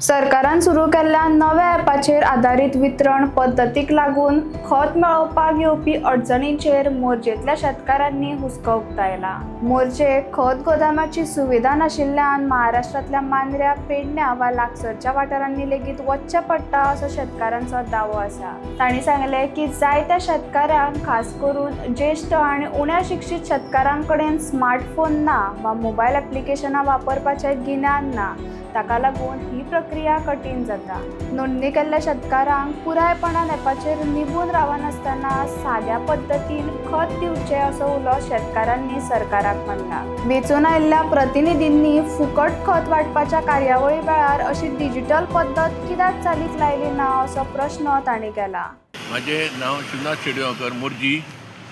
सरकारान सुरू केल्ल्या नव्या ॲपाचेर आदारीत वितरण पद्दतीक लागून खत मेळोवपाक येवपी अडचणींचेर मोरजेंतल्या शेतकारांनी हुस्को उक्तायला. मोरजे खत गोदामाची सुविधा नाशिल्ल्यान महाराष्ट्रांतल्या मांद्र्या, पेडण्या वा लागसरच्या वाठारांनी लेगीत वचचें पडटा असो शेतकारांचो दावो आसा. तांणी सांगलें की जायत्या शेतकारांक, खास करून ज्येश्ठ आनी उण्या शिक्षीत शेतकारां कडेन स्मार्टफोन ना वा मोबायल एप्लिकेशनां वापरपाचें गिन्यान ना. ताका लागून ही प्रक्रिया कठीण जाता. नोंदणी केल्ल्या शेतकारांक पुरायपणान ॲपाचेर निबून रावनासतना साद्या पद्दतीन खत दिवचें असो उलो शेतकारांनी सरकाराक मारला. वेंचून आयिल्ल्या प्रतिनिधींनी फुकट खत वांटपाच्या कार्यावळी वेळार अशी डिजिटल पद्दत कित्याक चालीक लायली ना असो प्रश्न तांणी केला. माझे नाव शिवनाथ शेडगांवकर, मोरजी.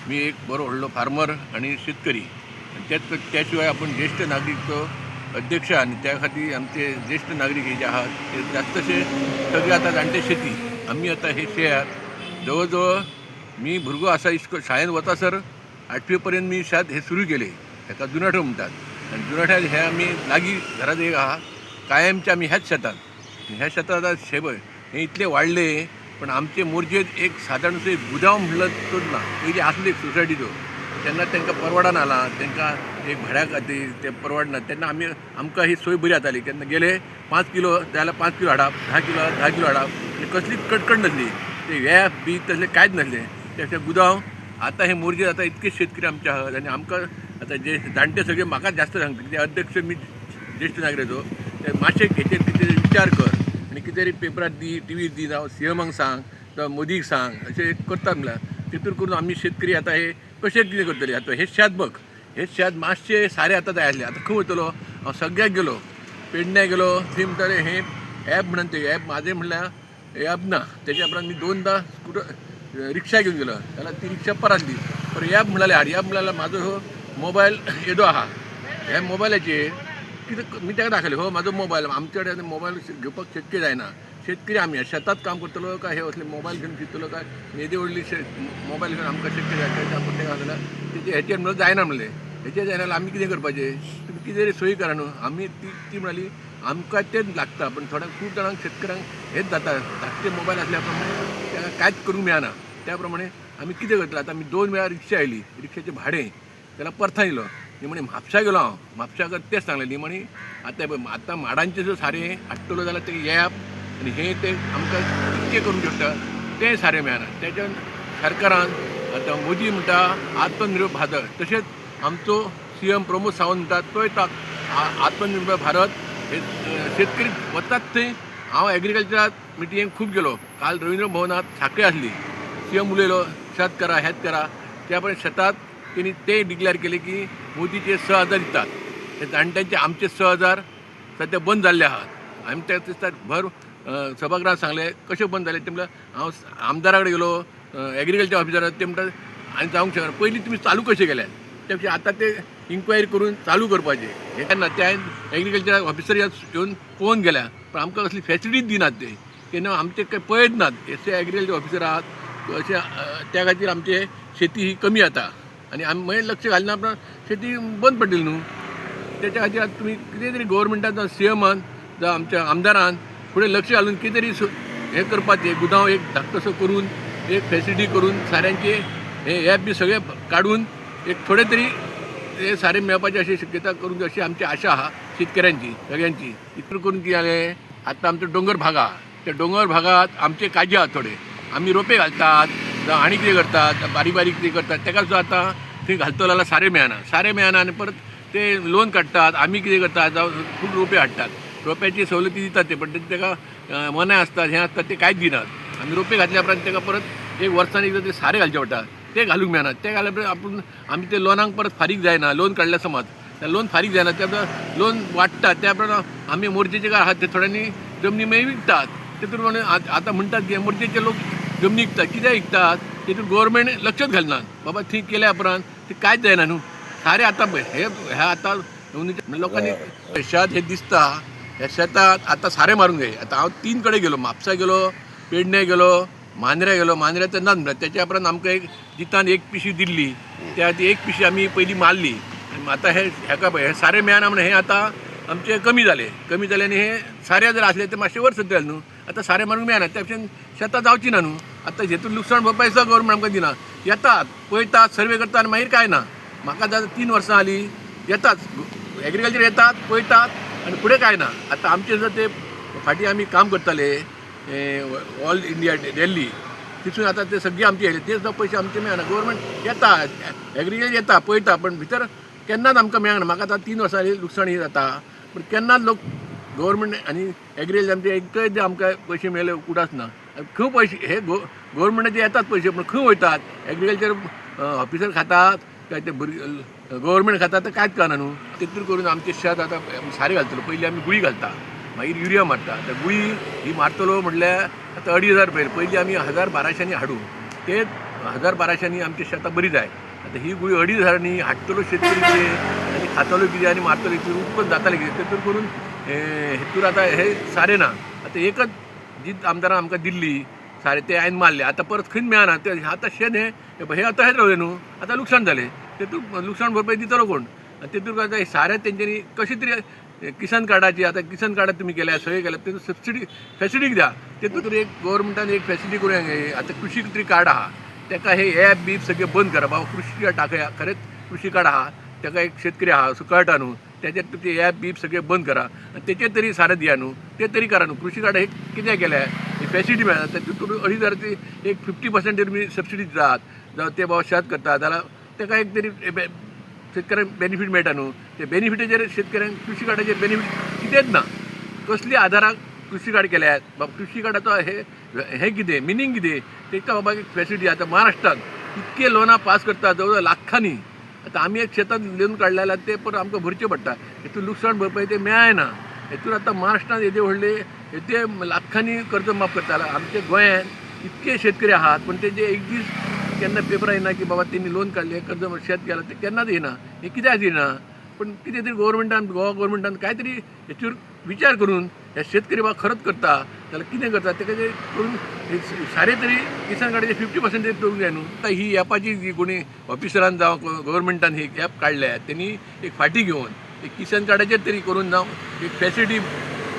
मी एक बरो व्हडलो फार्मर आनी शेतकरी आनी त्याच त्या शिवाय आपण ज्येश्ठ नागरीकचो अध्यक्ष आनी त्या खातीर आमचे ज्येश्ठ नागरीक हे जे आहात ते जास्तशे सगळे आतां जाणटे शेती. आमी आतां हे शेत जवळ जवळ मी भुरगो आसा इस्कोल शाळेंत वतासर आठवी पर्यंत मी शेत हे सुरू केले. हेका जुनाठो म्हणटात आनी जुनाठ्यात हे आमी लागीं घरात एक आहा. कायमचे आमी ह्याच शेतान, ह्या शेतात आतां शेबय हे इतले वाडले, पण आमचे मोरजेत एक सादारणसो एक गुदांव म्हणलं तोच ना. पयलीं आसलो एक सोसायटीचो, तेन्ना तांकां परवडना आला, तांकां एक भाड्या खातीर ते परवडना. तेन्ना आमी आमकां ही सोय बरी जाताली. केन्ना गेले 5 किलो जाल्यार 5 किलो हाडप, 10 किलो 10 किलो हाडप आनी कसलीच कटकट नासली. ते व्याप बी तसलें कांयच नासलें ते गुदांव. आतां हे मोरजेत आतां इतके शेतकरी आमचे आहात आनी आमकां आतां जे जाणटे सगळे म्हाका जास्त सांगता कित्याक अध्यक्ष मी ज्येश्ठ नागरिकाचो, ते मातशें हेचेर कितें विचार कर आनी कितें तरी पेपरार दी, टिवीर दी, जावं सी एमाक सांग जावं मोदीक सांग, अशें करता म्हणल्यार तितून करून आमी शेतकरी आतां हे कशें कितें करतले? आतां हें शेत बघ, हें शेत मातशें सारें आतां जाय आसलें. आतां खंय वयतलो हांव? सगळ्याक गेलो, पेडण्यां गेलो, थंय म्हणटाले हें ॲप म्हणून. ते ॲप माझें म्हणल्यार ॲप ना. तेच्या उपरांत मी दोनदा स्कुटर रिक्षा घेवन गेलो जाल्यार ती रिक्षा परतली. पर ॲप म्हणाले हाड, ॲप म्हळ्यार म्हाजो हो मोबायल येदो आहा. ह्या मोबायलाचेर कितें मी ताका दाखयलें, हो म्हाजो मोबायल. आमचे कडेन मोबायल घेवपाक शक्य जायना. शेतकरी आमी, शेतात काम करतलो काय हे असले मोबायल घेवन फिरतलो काय? येदी व्हडली मोबायल घेवन आमकां शक्य जायना. आमकां ताका जाल्यार तेजे हेचेर म्हणल्यार जायना म्हणलें. हेचेर जायना जाल्यार आमी कितें करपाचें? तुमी कितें तरी सोय करा न्हू. आमी ती ती म्हणाली आमकां तेच लागता, पण थोड्या खूब जाणांक शेतकऱ्यांक हेच जाता. धाकटे मोबायल आसल्या प्रमाणे ताका कांयच करूंक मेळना. त्या प्रमाणे आमी कितें करतले आतां? आमी दोन वेळा रिक्षा आयली, रिक्षाचें भाडें त्याला परथान येयलो. निमणे म्हापशा गेलो हांव, म्हापशाक तेच सांगलें. निमणे आतां पळय, आतां माडांचें जर सारें हाडटलो जाल्यार तें ॲप आनी हें तें आमकां कितकें करूंक शकता तें सारें मेळना. तेच्यान सरकारान आतां मोदी म्हणटा आत्मनिर्भर भारत, तशेंच आमचो सी एम प्रमोद सावंत म्हणटा तोय आत्मनिर्भर भारत. हे शेतकरी वतात थंय. हांव एग्रीकल्चरात मिटिंगेक खूब गेलो. काल रवींद्र भवनात साखळी आसली, सी एम उलयलो, शेत करा, हेत करा. त्या प्रमाणे शेतात तेणी ते डिक्लेअर केले की मोदीचे 6000 दितात. ते जाणट्यांचे आमचे 6000 सद्या बंद जाल्ले आहात. आमी त्या दिसा भर सभागृहात सांगले कशें बंद जाले ते. म्हणल्यार हांव आमदारा कडेन गेलो, एग्रीकल्चर ऑफिसर, ते म्हणटात आनी जावंक शकना, पयलीं तुमी चालू कशें केल्यात? त्या पेक्षा आतां ते इन्क्वायरी करून चालू करपाचें हें ना. त्या एग्रीकल्चर ऑफिसर येवन पळोवन गेल्या, पण आमकां कसली फॅसिलिटीज दिनात. ते केन्ना आमचे काय पळयत नात. अशे एग्रीकल्चर ऑफिसर आहात अशें त्या खातीर आमचे शेती ही कमी जाता आनी आमी मागीर लक्ष घालना उपरांत शेती बंद पडटली न्हू. तेच्या खातीर आतां तुमी कितें तरी गोवोरमेंटान जावं सी एमान जावं आमच्या आमदारान फुडें लक्ष घालून कितें तरी हें करपाचें. गुदांव एक धाकटोसो करून, एक फेसिलिटी करून, साऱ्यांचे हे ॲप बी सगळे काडून एक थोडे तरी हे सारें मेळपाची अशी शक्यता करूंक अशी आमची आशा आहा शेतकऱ्यांची सगळ्यांची. इतलें करून कितें जालें, आतां आमचो दोंगर भाग आहा, त्या दोंगर भागात आमचे काजी आहात थोडे. आमी रोपे घालतात जावं आनी कितें करतात, बारीक बारीक कितें करतात, ताका सुद्दां आतां थंय घालतलो जाल्यार सारें मेळना. सारें मेळना आनी परत ते लोन काडटात. आमी कितें करतात, जावं खूब रोपे हाडटात, रोप्याची सवलती दितात ते, पण ताका मनाय आसतात, हें आसतात, ते कांयच दिनात. आनी रोपे घातल्या उपरांत ताका परत एक वर्सान एकदां ते सारें घालचें पडटा, तें घालूंक मेळना. तें घाल्या उपरांत आपूण आमी ते लोनाक परत फारीक जायना. लोन काडल्या समज, त्या लोन फारीक जायना, त्या उपरांत लोन वाडटा. त्या उपरांत आमी मोरजेचे काय आहात ते थोड्यांनी जमनी मागीर विकतात. तेतून आतां म्हणटात की मोरजेचे लोक जमनी विकतात. कित्याक विकतात तेतून गोवोरमेंट लक्षच घालना. बाबा, थंय केल्या उपरांत ते कांयच जायना न्हू सारें. आतां पळय हे ह्या आतां लोकांनी शेत हे दिसता, ह्या शेतात आतां सारें मारूंक जाय. आतां हांव तीन कडेन गेलो, म्हापसा गेलो, पेडणे गेलो, मांद्र्या गेलो. मांद्र्या तर नाच म्हणल्यार तेच्या उपरांत आमकां एक जितान एक पिशी दिल्ली, त्या ती एक पिशी आमी पयलीं मारली. आनी आतां हे हेका पळय, हे सारें मेळना म्हणून हे आतां आमचें कमी जालें. कमी जालें आनी हें सारें जर आसलें तें मातशें वर सरतलें न्हू. आतां सारें मारूंक मेळना, त्या भशेन शेतां जावचीं ना न्हू. आतां हेतून लुकसाण भरपाय सुद्दां गव्हर्मेंट आमकां दिना. येतात, पळयतात, सर्वे करतात आनी मागीर कांय ना. म्हाका आतां 3 वर्सां जालीं, येतात एग्रीकल्चर, येतात, पळयतात आनी फुडें कांय ना. आतां आमचें सुद्दां ते फाटीं आमी काम करताले ऑल इंडिया दिल्ली, तितून आतां ते सगळी आमचे येयले, ते सुद्दां पयशे आमचे मेळना. गव्हर्मेंट येता, एग्रीकल्चर येता, पळयता, पण भितर केन्नाच आमकां मेळना. म्हाका आतां 3 वर्सां जालीं लुकसाण ही जाता, पूण केन्नाच लोक गव्हर्मेंट आनी एग्रीकल्चर आमचे एकय ते आमकां पयशे मेळ्ळे उडास ना. खंय पयशे हे गव्हर्मेंटाचे येतात पयशे, पूण खंय वयतात? एग्रीकल्चर ऑफिसर खातात काय ते भुरगे गव्हर्मेंट खाता ते कांयच कळना न्हू. तितून करून आमचें शेत आतां आमी सारें घालतलो. पयलीं आमी गुळी घालता, मागीर युरिया मारता. आतां गुळी ही मारतलो म्हटल्यार आतां 2500 रुपया. पयलीं आमी हजार बाराशांनी हाडू, ते हजार बाराशांनी आमची शेतां बरी जाय. आतां ही गुळी 2500नी हाडटलो शेतकरी कितें आनी खातलो कितें आनी मारतलो कितें? उत्पन्न जातालें कितें? तेतून करून हेतून आतां हे सारें ना. आतां एकच जी आमदारान आमकां दिल्ली सारें तें हांवें मारलें, आतां परत खंयच मेळना तें. आतां शेत हें हें आतां हें रावलें न्हू, आतां लुकसाण जालें. तेतून लुकसाण भरपाय दितलो कोण? आनी तेतून आतां हें सारें तेंच्यांनी कशें तरी किसान कार्डाची, आतां किसान कार्डां तुमी केल्या, सगळें केल्या, तेतून सबसिडी फॅसिलिटी द्या. तेतून तर एक गव्हर्मेंटान एक फॅसिलिटी करूं जाय. आतां कृशी तरी कार्ड आहा, तेका हे एप बीप सगळें बंद करा. बाबा कृशी कार्ड टाकया, खरेंच कृशी कार्ड आहा तेका एक शेतकरी आहा असो कळटा न्हू. तेजेर तुमचे एप बीप सगळें बंद करा आनी तेचेर तरी सारें दिया न्हू, ते तरी करा न्हू. कृशी कार्ड हे कित्याक केलें? ही फॅसिलिटी मेळना. तेतून 2500ची एक 50% तरी तुमी सबसिडी दितात जावं ते बाबा शेत करता जाल्यार तेका एक तरी शेतकऱ्यांक बेनिफीट मेळटा न्हू. ते बेनिफिटाचेर शेतकऱ्यांक कृशी कार्डाचेर बेनिफीट कितेंच ना. कसली आदाराक कृशी कार्ड केल्यात बाबा? कृशी कार्डाचो हे हें कितें मिनींग कितें? तेका बाबा एक फॅसिलिटी. आतां महाराष्ट्रान इतके लोनां पास करता जवळ जवळ लाखांनी. आतां आमी एक शेतान लोन काडलें जाल्यार ते परत आमकां भरचें पडटा. हेतून लुकसाण भरपाय ते मेळना. हेतून आतां महाराष्ट्रान येदे व्हडले येदे लाखांनी कर्ज माफ करताले. आमच्या गोंयांत इतके शेतकरी आहात, पूण तेजे एक दीस केन्ना पेपरार येना की बाबा तेणी लोन काडलें, कर्ज शेत गेलां, तें केन्नाच येना. हें कित्याक येना? पण कितें तरी गव्हर्मेंटान, गोवा गव्हर्मेंटान काय तरी हेचेर विचार करून हे शेतकरी बाबा खरंच करता जाल्यार कितें करता तेका ते करून हे सारें तरी किसान कार्डाचे 50% तरी करूंक जाय न्हू. आतां ही एपाची जी कोणी ऑफिसरान जावं गव्हर्मेंटान ही एप काडल्या, तेणी एक फाटी घेवन एक किसान कार्डाचेर तरी करून जावं एक फॅसिलिटी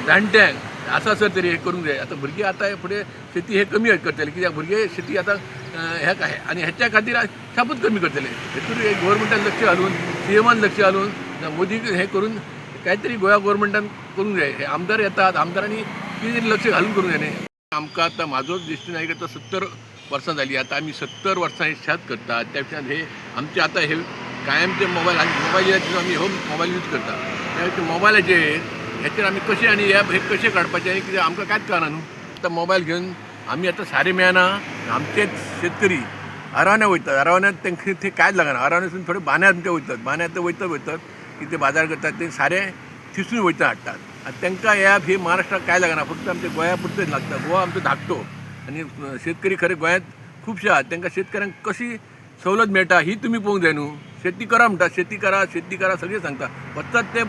जाणट्यांक आसा सर तरी हे करूंक जाय. आतां भुरगीं आतां फुडें शेती हे कमी करतले, कित्याक भुरगे शेती आतां ह्या आनी हेच्या खातीर शापूच कमी करतले. हेतून एक गव्हर्मेंटान लक्ष घालून, सीएमान लक्ष घालून, मोदी हे करून कांयतरी गोवा गव्हर्मेंटान करूंक जाय. हे आमदार येतात, आमदारांनी कितें तरी लक्ष घालून करूंक जाय न्ही. आमकां आतां म्हाजो दिश्टीन आतां 70 वर्सां जालीं. आतां आमी 70 वर्सां हे शेत करतात. त्या उपरांत हे आमचे आतां हे कायमचे मोबायल आनी मोबायल आमी हो मोबायल यूज करता, त्या मोबायलाचेर हेचेर आमी कशें आनी एप हे कशें काडपाचें आनी कितें आमकां कांयच कळना न्हू. आतां मोबायल घेवन आमी आतां सारें मेळना. आमचेच शेतकरी आरावण्या वयतात. आरावण्यात तांकां ते कांयच लागना. आरावण्यासून थोडे बांद्यार ते वयतात, बांद्यार ते वयतात वयतात की ते बाजार करतात, ते सारें थिसून वयता हाडटात. आनी तांकां एप ही महाराष्ट्राक कांय लागना, फक्त आमच्या गोंया पुरतेच लागता. गोवा आमचो धाकटो आनी शेतकरी खरें गोंयांत खुबशे आहात. तांकां शेतकऱ्यांक कशी सवलत मेळटा ही तुमी पळोवंक जाय न्हू. शेती करा म्हणटा, शेती करा, शेती करा सगळें सांगता. वचतात ते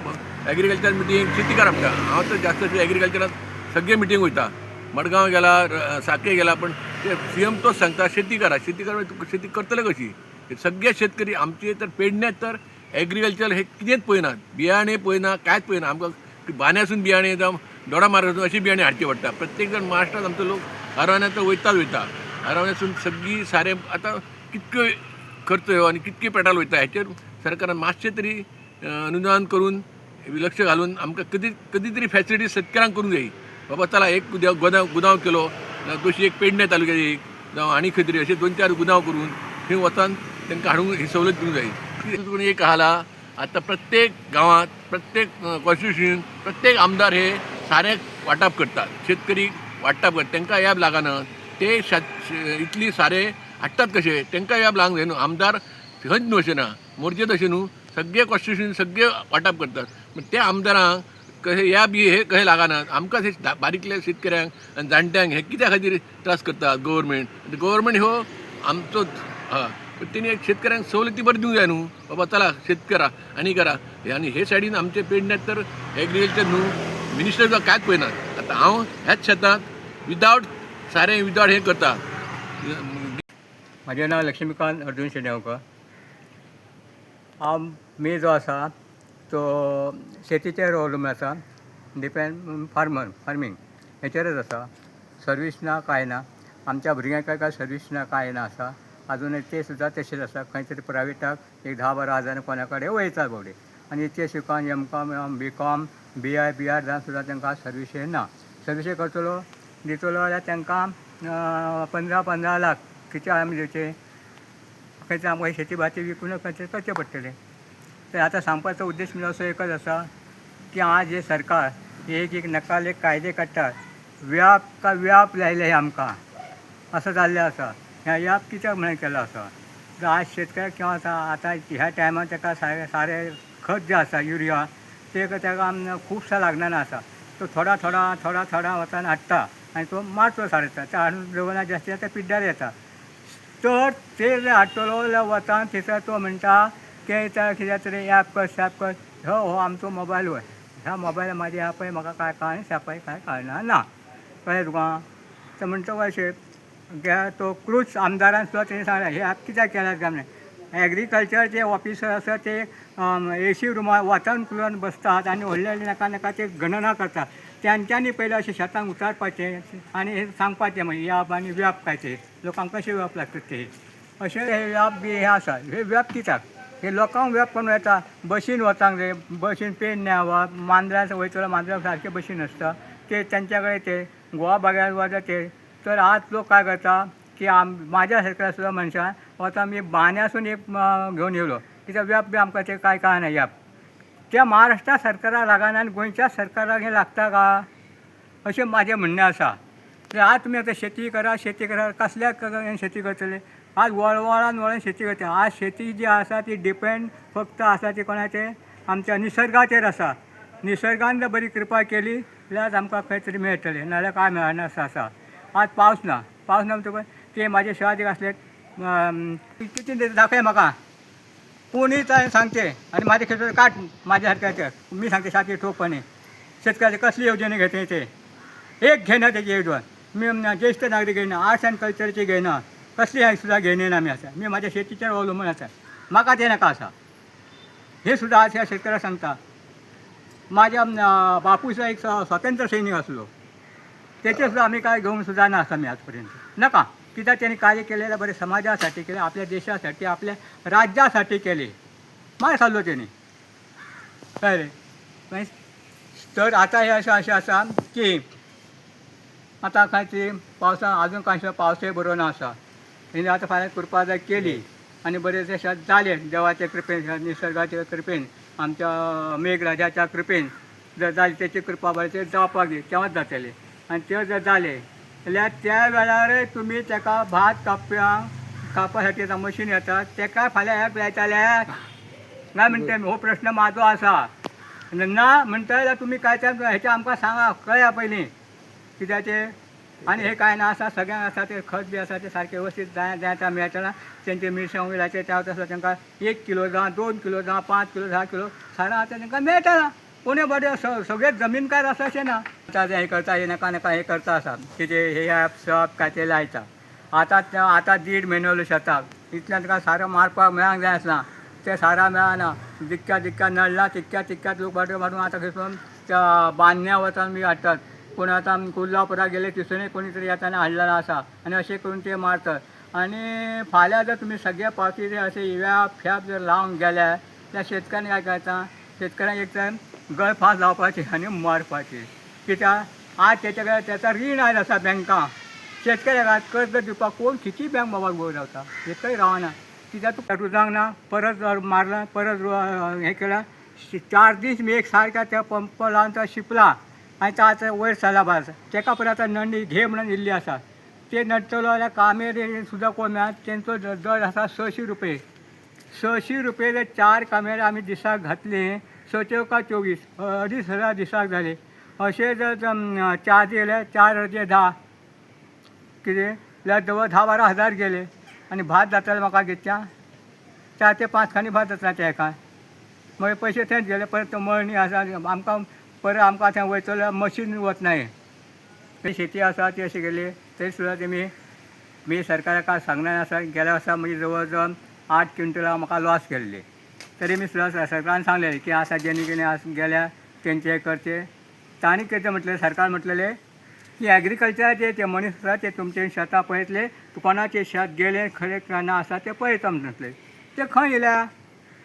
एग्रीकल्चर मिटींग, शेती करा म्हणटा. हांव तर जास्त एग्रीकल्चरात सगळे मिटींग वयता. मडगांव गेला, साके गेला, पण ते सीएम तोच सांगता शेती करा, शेती करा. शेती करतले कशी हे सगळे शेतकरी आमचे? तर पेडण्यात तर एग्रीकल्चर हे कितेंच पळयनात, बियाणे पळयना, कांयच पळयना. आमकां बांद्यासून बियाणे जावं दोडा मार्गासून अशी बियाणे हाडची पडटा. प्रत्येक जाण महाराष्ट्रात आमचो लोक हरवण्यात तर वयताच वयता. हरवण्यासून सगळी सारें आतां कितक्यो खर्च ह्यो आनी कितके पेट्रोल वयता, हेचेर सरकारान मातशें तरी अनुदान करून लक्ष घालून आमकां कधी कधी तरी फॅसिलिटी शेतकऱ्यांक करूंक जाय. बाबा चला एक गोदाव गुदांव केलो, तशी एक पेडणे तालुक्यात एक जावं आनी खंय तरी अशे दोन चार गुदांव करून थंय वचून तांकां हाडूंक ही सवलत दिवंक जाय. तितून एक आहा, आतां प्रत्येक गांवांत, प्रत्येक कॉन्स्टिट्युशन, प्रत्येक आमदार हे सारें वांटप करतात, शेतकरी वांटप करतात. तांकां याब लागना ते इतली सारें हाडटात कशे? तांकां याब लागूंक जाय न्हू. आमदार खंयच न्हू, अशें ना मोर्जेत अशें न्हू, सगळे कॉन्स्टिट्युशन सगळे वांटप करतात. पूण त्या आमदारांक कशें या बी हे कशें लागना? आमकां हे बारीकल्या शेतकऱ्यांक आनी जाणट्यांक हे कित्या खातीर त्रास करतात गव्हर्मेंट? गव्हर्मेंट ह्यो आमचोच हय, पण तेणी एक शेतकऱ्यांक सवलती बरी दिवंक जाय न्हू. बाबा चला शेत करा आनी करा हे. आनी हे सायडीन आमचे पेडण्यात तर एग्रीकल्चर न्हू, मिनिस्टर सुद्दां कांयच पळयनात. आतां हांव ह्याच शेतांत विदावट सारें, विदावट हें करता. म्हजें नांव लक्ष्मीकांत अर्जून शेणगांवकर. हांव मे जो आसा तो शेतीचेर अवलंबून आसा, डिपेंड फार्मर फार्मींग हेचेरच आसा. सर्वीस ना कांय ना, आमच्या भुरग्यांक काय सर्वीस ना कांय ना आसा. आजूनय ते सुद्दां तशेंच आसा, खंय तरी प्रायवेटाक एक 10-12 हजार कोणा कडेन वयता बाबडे. आनी इतके शिकोन M Com B Com B I B R जावन सुद्दां तांकां सर्वीस ना. सर्विसे करतलो दितलो जाल्यार तांकां 15-15 लाख कितें आमी दिवचे, खंयचे आमकां शेती भाती विकून खंयचे करचें पडटलें. तर आतां सांगपाचो उद्देश म्हणजे असो एकच आसा की आज हे सरकार एक एक नकाल एक कायदे काडटात, व्याप का व्याप लायले हे आमकां असो जाल्लें आसा. ह्या व्याप कित्याक म्हणून केलो आसा, तर आज शेतकऱ्याक किंवा आतां आतां ह्या टायमार ताका सारें सारें खत जें आसा युरिया ते ताका खुबसा लागना आसा. तो थोडा थोडा थोडा थोडा वतान हाडटा आनी तो मारतो सारें, ते हाडून दवरना जास्ती जाता पिड्ड्यार येता. तर ते जर हाडटलो जाल्यार वतान थंयसर तो म्हणटा की कित्याक तरी ॲप कर सॅप कर, हो हो आमचो मोबायल वय, ह्या मोबायला म्हाजे ह्या पळय म्हाका कांय कांय सॅपय कांय कळना ना, कळ्ळें तुका. तर म्हणटकच अशें तो क्रूज आमदारान सुद्दां तेणी सांगलें हे ॲप कित्याक केल्यात काय म्हणून. एग्रीकल्चर जे ऑफिसर आसा ते एसी रुमार वातानुकूलन बसतात आनी व्हडले व्हडले नाका नाका ते गणना करतात. तेंच्यांनी पयलें अशें शेतांक उतारपाचें आनी हे सांगपाचें मागीर याप आनी व्याप काय ते लोकांक कशें व्याप लागतात ते, अशें हे व्याप बी हे आसा. हे व्याप कित्याक हे लोकांक व्याप करून येता, बशीन वचांक जाय, बशीन पेडण्या वा मांद्र्यां वयतलो, मांद्र्या सारके बशीन आसता ते तेंच्या कडेन ते गोवा बाग्यार वता ते. तर आज लोक काय करता की म्हाज्या सारक्या सुद्दां मनशान वता मी बांद्यासून एक घेवन येयलो, कित्याक व्याप बी आमकां ते कांय कळना. याप त्या महाराष्ट्रा सरकाराक लागना आनी गोंयच्या सरकाराक हें लागता का अशें म्हाजें म्हणणें आसा. तर आज तुमी आतां शेती करा शेती करा, कसल्या शेती करतले, आज वळवळान वळून शेती करता. आज शेती जी आसा ती डिपेंड फक्त आसा ती कोणाचेर, आमच्या निसर्गाचेर आसा. निसर्गान जर बरी कृपा केली जाल्यार आमकां खंय तरी मेळटलें, नाजाल्यार कांय मेळना आसा आसा. आज पावस ना, पावस ना म्हणटकच ते म्हाजे शेवादीक आसले कितें दाखय म्हाका कोणीय सांगचें आनी म्हाजे खेळ काट म्हाज्या सारक्याचे मी सांगते सारकी ठोकपणे शेतकऱ्याचे कसली येवजणे घेते ते एक घेयना, तेजी येवजण मी ज्येष्ठ नागरीक घेयना, आर्ट्स अँड कल्चरची घेयना, कसली सुद्दां घेयना आमी आसा. मी म्हाज्या शेतीचेर अवलंबून आसा, म्हाका तें नाका आसा. हे सुद्दां आज ह्या शेतकऱ्याक सांगता. म्हाज्या बापूय एक स्वतंत्र सैनीक आसलो, तेचे सुद्दां आमी काय घेवंक सुद्दां ना आसा मी आजपर्यंत नाका, कित्याक तेणी कार्य केलेलें बरें समाजासाठी केलें, आपल्या देशासाठी आपल्या राज्यासाठी केले, मार खाल्लो तेणी, कळ्ळें. तर आतां हें अशें अशें आसा की आतां कांय ती पावसान आजून कांय पावसय बरो ना आसा. हेणी आतां फाल्यां कृपा जर केली आनी बरें तें शेत जालें देवाच्या कृपेन, निसर्गाच्या कृपेन, आमच्या मेघराजाच्या कृपेन जर जालें, तेची कृपा बरें तें जावपाक दी तेवाच जातलें. आनी तें जर जालें जाल्यार त्या वेळारय तुमी ताका भात कापपासाठी आतां मशीन येता, ताका फाल्यां ॲप लायताले ना म्हणटा हो प्रश्न म्हाजो आसा ना म्हणटा जाल्यार तुमी काय त्या हेचें आमकां सांगा, कळया पयलीं कित्याचें. आनी हें कांय ना आसा, सगळ्यांक आसा तें खत बी आसा तें सारकें वेवस्थीत जाय जाय त्या मेळटना तेंचे मिरसांग लायचे त्या तसो तांकां 1 किलो जावं 2 किलो जावं 5 किलो 10 किलो सारां आतां तांकां मेळटना. कोणें बरें सगळें जमीनकार आसा अशें ना. आतां हें करता हें नाका नाका हें करता आसा कितें हे ॲप सप काय तें लायता. आतां आतां 1.5 म्हयनो जालो शेताक, इतल्यान ताका सारां मारपाक मेळांक जाय आसना, तें सारां मेळना, जितक्या जितक्या नडला तितक्या तितक्याच लोक बाटो मारून आतां खंयसून त्या बांदण्या वचून बी हाडटात, कोण आतां कोल्हापुराक गेले थंयसरूय कोणी तरी येताना हाडलेलो आसा आनी अशें करून ते मारतात. आनी फाल्यां जर तुमी सगळे पावती जर अशें व्याप फ्याप जर लावन गेल्यार त्या शेतकऱ्यांक काय करता, शेतकऱ्यांक एक तर गळफास लावपाची आनी मारपाची, कित्याक आज तेच्या कडेन तेचा रीण आयज आसा बँकां, शेतकऱ्याक आज कर्ज दिवपाक कोण खंयची बँक बाबाक उबो रावता, एकय रावना, कित्याक तुका रुजांक ना, परत मारला परत हें केलां, 4 दीस मी एक सारक्या त्या पंप लावन तो शिंपला आनी तो आतां वयर सरला भास, तेका परत आतां नडणी घे म्हणून इल्ली आसा, ते नडटलो जाल्यार कामेर सुद्दां कोण मेळना, तेंचो दर आसा 600 रुपये, 600 रुपये जर 4 कामेर आमी दिसाक घातली, 6 चौका 24, 2500 दिसाक जाले. अशें जर 4 गेले 4 अर्दे 10 कितें जाल्यार जवळ 10-12 हजार गेले. आनी भात जातालें म्हाका घेतल्या 4 ते 5 खांदी भात जातला त्या एका, मागीर पयशे थंयच गेले. परत मळणी आसा आमकां, परत आमकां थंय वयतलो मशीन वचना, हे शेती आसा ती अशी गेली तरी सुद्दां तेमी मी सरकाराक कांय सांगना आसा. गेल्या वर्सा म्हणजे जवळ जवळ 8 क्विंटलां म्हाका लॉस गेल्ली. तरी मी सुद्दां सरकारान सांगलेलें की आसा जेणे कितें आस गेल्या तेंचे करचे. तांणी कितें म्हटलें, सरकार म्हटलेलें की एग्रीकल्चराचे ते मनीस आसा ते तुमचे शेतां पळयतले, कोणाचें शेत गेलें खरें काय ना आसा तें पळयता म्हटलें. ते खंय येयल्या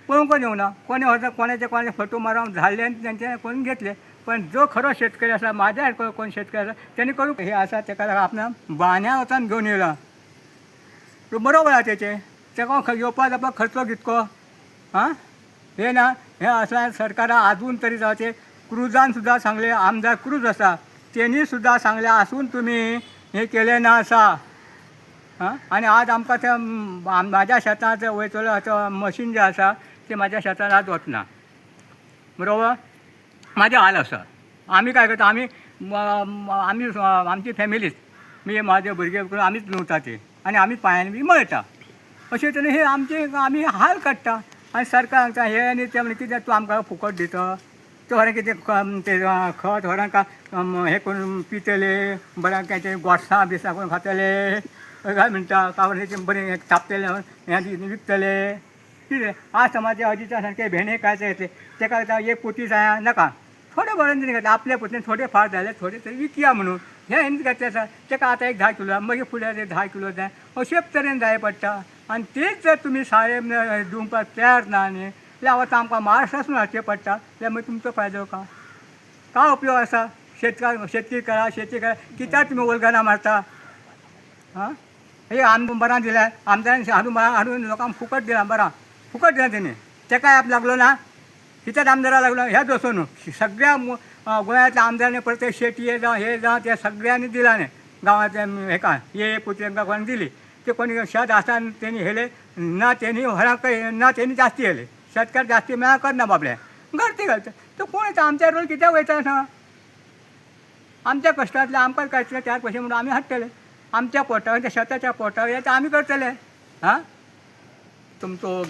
पळोवंकच येवना. कोणे वता कोणाचे कोणाचे फोटो मारून धाडले आनी तेंचे करून घेतले. पण जो खरो शेतकरी आसा, म्हाज्या सारको कोण शेतकरी आसा तेणी करूंक हे आसा तेका लागून आपणा बान्या वचून घेवन येयला. बरोबर आहा तेचें, तेका येवपा जावपा खर्चो कितको आं हें ना. हें असल्या सरकारान आजून तरी जावचें. क्रुजान सुद्दां सांगलें, आमदार क्रूज आसा तेणी सुद्दां सांगलें आसून तुमी हें केलें ना आसा. आं, आनी आज आमकां तें म्हाज्या शेतांत वयतलो आतां मशीन जें आसा तें म्हाज्या शेतांत आज वचना. बरोबर म्हाजें हाल आसा. आमी काय करता, आमी आमी आमची फॅमिलीच, मी म्हाजे भुरगे करून आमीच लुंवता ते आनी आमीच पांयांनी बी मळटा. अशें तरेन हे आमचे आमी हाल काडटा. आनी सरकार सांगता हे आनी तें म्हणलें कितें तूं आमकां फुकट दिता, तें व्हरून कितें तें खत व्हरून हें करून पितले, बरें काय तें गोडसां बिसां करून खातले काय म्हणटा, काय बरें थापतले हें विकतले कितें. आज समाज अजिता सारके भेंडे काय येतले तेका आतां एक पोती जाय नाका, थोडे बरें तरी घेतले आपल्या पोतयेन, थोडे फार जाले थोडे तरी विकया म्हणून हें हेंच घेतलें आसा. तेका आतां एक 10 किलो, मागीर फुडें 10 किलो जाय, अशेच तरेन जाय पडटा. आनी तेच जर तुमी सारे दिवपाक तयार ना न्ही जाल्यार आतां आमकां महाराष्ट्रासून हाडचें पडटा. जाल्यार मागीर तुमचो फायदो का काय उपयोग आसा? शेतकार शेती करा शेती करा कित्याक तुमी वल्गनां मारता? आं, हे आमकां बरां दिल्या आमदारान हाडून हाडून लोकांक फुकट दिलां, बरां फुकट दिलां तेणी. तेका ॲप लागलो ना, कित्याक आमदारा लागलो ह्या दोसो न्हू. सगळ्या गोंयांतल्या आमदारांनी परत ते शेटये जावं हे जावं ते सगळ्यांनी दिला न्ही गांवांतल्या हेका हे पुती तांकां कोणी दिली ते कोणी शेत आसा तेणी हेले ना, तेणी व्हरांक ना, तेणी जास्ती हेले. शेतकार जास्ती मेळा करना बाबले गर्दी घालता. तो कोण येता आमच्या रोल कित्याक वयता ना? आमच्या कश्टांतले आमकां कांय 4 पयशे म्हणून आमी हाडटले, आमच्या पोटार त्या शेताच्या पोटार ते आमी करतले. हां, तुमचो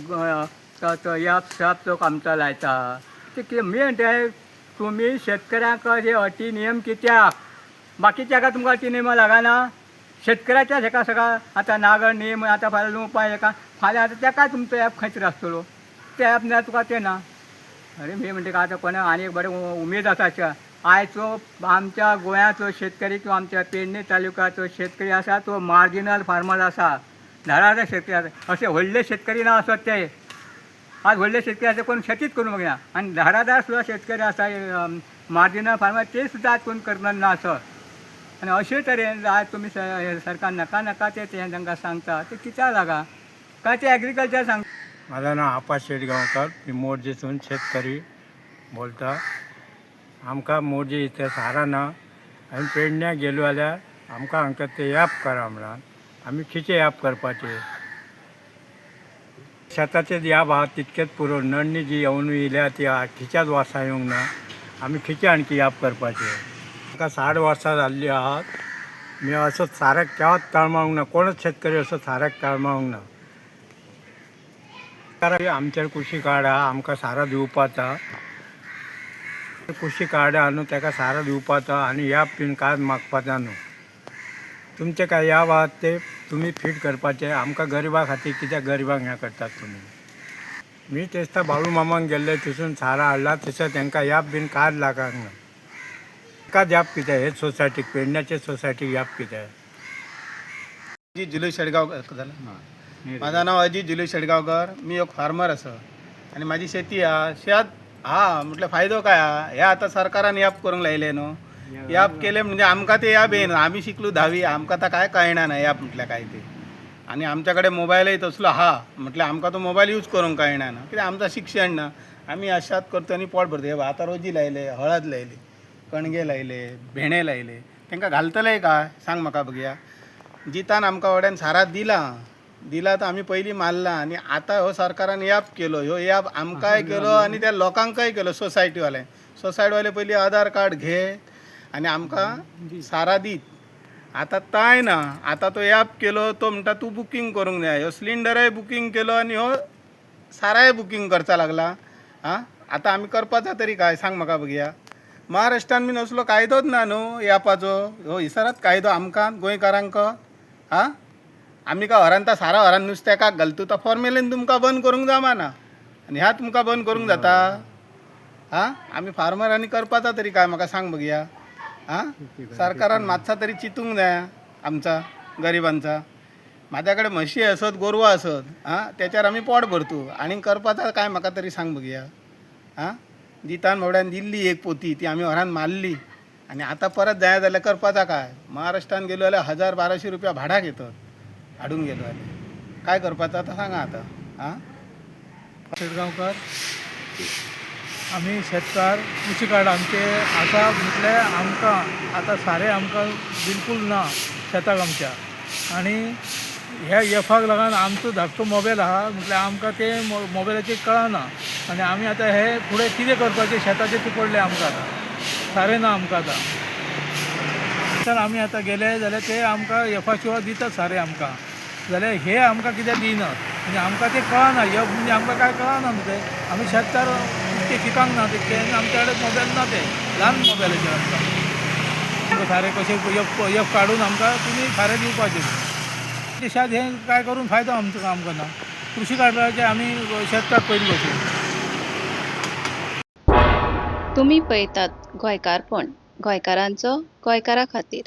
तो याप शाप जो आमचो लायता ते कितें मेन ते तुमी शेतकऱ्यांक हे अटी नियम कित्याक? बाकीच्या तुमकां अटी नियम लागना, शेतकऱ्याच्याच हेका सगळं आतां नागर नियम आतां फाल्यां लुंवपा हेका फाल्यां आतां तेका तुमचो एप खंय तरी आसतलो, ते एप ना तुका तें ना. अरे मी म्हणटा आतां कोणा आनी एक बरें उमेद आसा आयचो आमच्या गोंयाचो शेतकरी किंवा आमच्या पेडणे तालुक्याचो शेतकरी आसा तो मार्जिनल फार्मर आसा, धाराचे शेतकरी आसा. अशे व्हडले शेतकरी ना आसत ते, आज व्हडले शेतकरी आसा कोण शेतीच करूंक बघना. आनी धारादार सुद्दां शेतकरी आसा मार्जिनल फार्मर ते सुद्दां आज कोण करना ना आसत. आनी अशे तरेन आज तुमी सरकार नाका नाका ते तांकां सांगता ते कित्याक लागा काय ते एग्रीकल्चर सांग. माझं नाव आपा शेटगांवकर, मी मोरजेसून शेतकरी बोलता. आमकां मोरजे इथे सारां ना, आमी पेडण्यां गेलो जाल्यार आमकां हांकां ते याप करा म्हणून आमी खिचे याप करपाचे. शेताचेच याप आहा तितकेच पुरो, नडणी जी येवन येयल्या ती खिच्याच वर्सां येवंक ना, आमी खिचे आणखी याप करपाचे. आमकां 60 वर्सां जाल्ली आहात, मी असो साऱ्याक केव्हाच तळमाळूंक ना, कोणच शेतकरी असो साऱ्याक तळमाळूंक ना. कारण आमचेर कृशी कार्ड आहा, आमकां सारां दिवपाचा कृशी कार्ड आहा न्हू, तेका सारां दिवपाचा आनी याप बीन कांयच मागपाचा न्हू. तुमचे काय याप आहात ते तुमी फिट करपाचे, आमकां गरिबा खातीर कित्याक गरिबांक हें करतात तुमी. मी तेचता बाळू मामाक गेल्ले, थंयसून सारां हाडला, थंयसर तेंकां याप बीन कांयच लागूंक ना. तांकांच याप कित्याक हे सोसायटीक, पेडण्याचे सोसायटीक याप कित्याक? अजित जुलू शेडगांवकर झालं. माझं नाव अजित जुलू शेडगांवकर, मी एक फार्मर आसा आनी म्हाजी शेती आहा. शेत हा म्हटल्यार फायदो काय आहा? हे आतां सरकारान याप करूंक लायले न्हू, याप केले म्हणजे आमकां ते याप येयना. आमी शिकलो 10वी, आमकां आतां कांय कळना ना याप म्हटल्यार काय ते. आनी आमच्या कडेन मोबायलय तसलो आहा, म्हटल्यार आमकां तो मोबायल यूज करूंक कळना ना, कित्याक आमचें शिक्षण ना. आमी शेत करता आनी पोट भरता. हे आतां रोजी लायले, हळद लायली, कणगे लायले, भेंडे लायले, तांकां घालतले काय सांग म्हाका बघया. जितान आमकां वड्यान सारां दिलां दिला तर आमी पयलीं मारला आनी आतां हो सरकारान याप केलो, ह्यो याप आमकांय केलो आनी त्या लोकांकय केलो. सोसायटीवाले सोसायटीवाले पयलीं आधार कार्ड घे आनी आमकां सारां दीत. आतां ताय ना, आतां तो याप केलो, तो म्हणटा तूं बुकींग करूंक जाय. ह्यो सिलिंडरय बुकींग केलो आनी ह्यो साराय बुकींग करचा लागला. आं, आतां आमी करपाचा तरी काय सांग म्हाका बघया. महाराष्ट्रान बीन असलो कायदोच ना न्हू यापाचो, हो इसरात कायदो आमकां गोंयकारांक. आं, आमी काय व्हरान ता सारा व्हरान नुस्त्याकाक घालता, तो फॉर्मेलीन तुमकां बंद करूंक जमाना. आनी ह्या तुमकां बंद करूंक जाता? आं, आमी फार्मरांनी करपाचा तरी काय म्हाका सांग बघया. आं, सरकारान मातसा तरी चिंतूंक जाय आमचा गरिबांचा. म्हाज्या कडेन म्हशी आसत, गोरवां आसत, आं, तेच्यार आमी पोट भरतू. आनी करपाचा काय म्हाका तरी सांग बघया. आं, दितान बाबड्यान दिल्ली एक पोती, ती आमी व्हरान मारली आनी आतां परत जाय जाल्यार करपाचा काय? महाराष्ट्रान गेलो जाल्यार 1000-1200 रुपया भाडाक येतात हाडूंक गेलो जाल्यार. काय करपाचो आतां सांगा आतां. आं, शेटगांवकर. आमी शेतकार. कृषी कार्ड आमचे आसा, म्हटल्यार आमकां आतां सारें आमकां बिलकूल ना शेताक आमच्या. आनी ह्या एफाक लागून आमचो धाकटो मोबायल आहा, म्हटल्यार आमकां ते मोबायलाचेर कळना. आनी आमी आतां हे फुडें कितें करपाचें शेताचें तें पडलें आमकां. आतां सारें ना आमकां आतां. तर आमी आतां गेले जाल्यार ते आमकां एफा शिवाय दितात सारें आमकां, जाल्यार हे आमकां कित्याक दिनात? म्हणजे आमकां तें कळना. एफ म्हणजे आमकां कांय कळना न्हू तें. आमी शेतकार, इतकें शिकांक ना तितकें, आनी आमच्या कडेन मोबायल ना, ते ल्हान मोबायलाचेर आमकां. आमकां सारें कशें एफ एफ काडून आमकां तुमी सारें दिवपाचें तें शेत हें काय करून फायदो आमचो आमकां ना. कृषी कार्डाचेर आमी शेतकार पयलीं भशेन. तुमी पळयतात गोंयकारपण, गोंयकारांचो गोंयकारा खातीर.